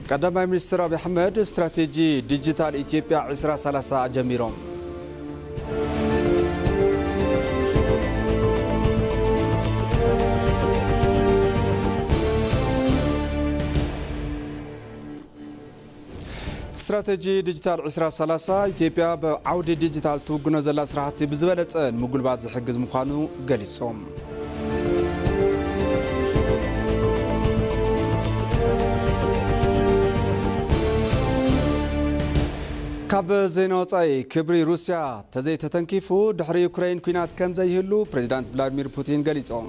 ቀዳማይ ሚኒስትር ኣብይ ኣሕመድ ስትራቴጂ ዲጂታል ኢትዮጵያ ዕስራ ሰላሳ ኣጀሚሮም። ስትራቴጂ ዲጂታል ዕስራ ሰላሳ ኢትዮጵያ ብዓውዲ ዲጂታል ትውግኖ ዘላ ስራሕቲ ብዝበለፀ ንምጉልባት ዝሕግዝ ምዃኑ ገሊፆም። ካብ ዜና ወፃኢ፣ ክብሪ ሩስያ ተዘይተተንኪፉ ድሕሪ ዩክሬን ኲናት ከም ዘይህሉ ፕሬዚዳንት ቭላድሚር ፑቲን ገሊፆም።